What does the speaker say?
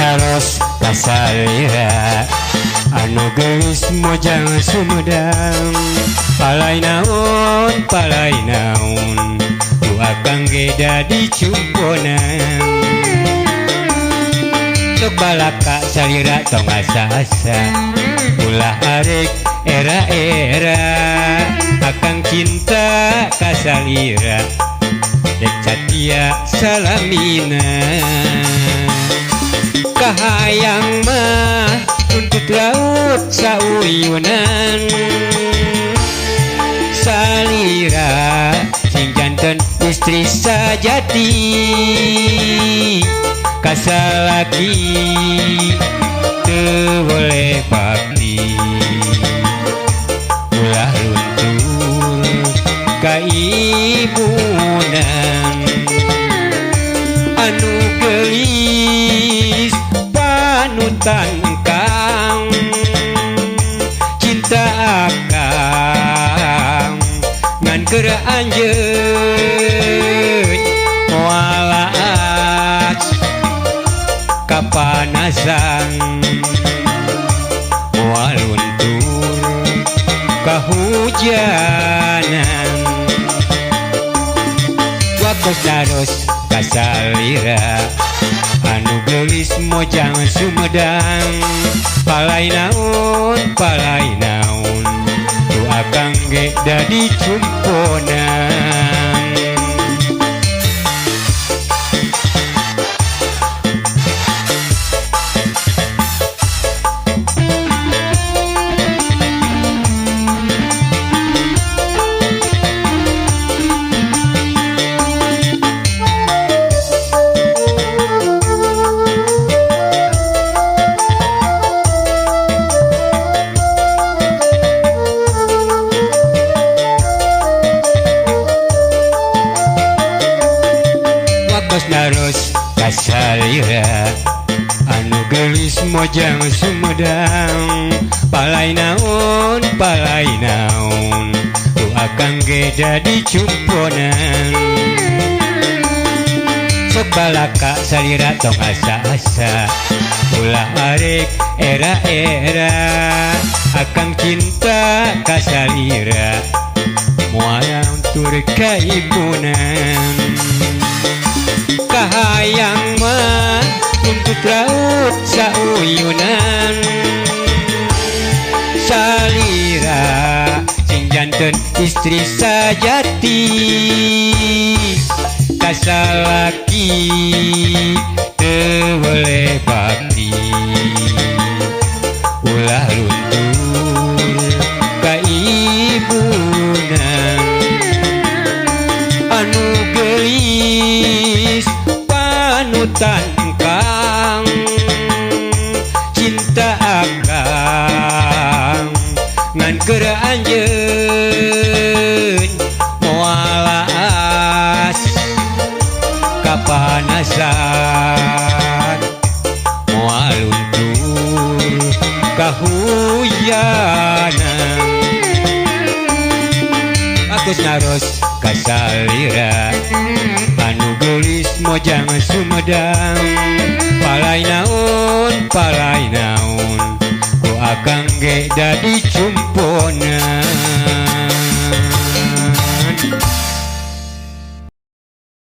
Naros kasalira anu geulis mojang Sumedang palai naon ku akang ge dadi cumponan sok balaka salira tong asa-asa ulah arek era-era akang cinta kasalira dek satia salamina. Kahayang mah tuntut laut sauyunan salira sing janten istri sajati kasalaki teu boleh bakti ulah luntur ka ibunan anu geulis panutan kang cinta akang ngan keur anjeun moal laas kapanasan moal luntur kahujanan wakos naros kasalira anu geulis mojang Sumedang palai naon ku akang ge dadi cumponan. Naros kasalira anu geulis mojang Sumedang palai naon ku akang ge dadi cumponan sok balaka salira tong asa-asa ulah arek era-era akang cinta kasalira moal luntur ka ibunan. Kahayang mah tuntut laut sauyunan salira sing janten istri sajati kasalaki teu boleh bakti ulah luntur ka ibunan anu geulis panutan kang cinta akang ngan keur anjeun moal laas kapanasan moal luntur kahujanan Agus naros kasalira anu geulis mojang Sumedang palai naon ku akang ge dadi cumponan.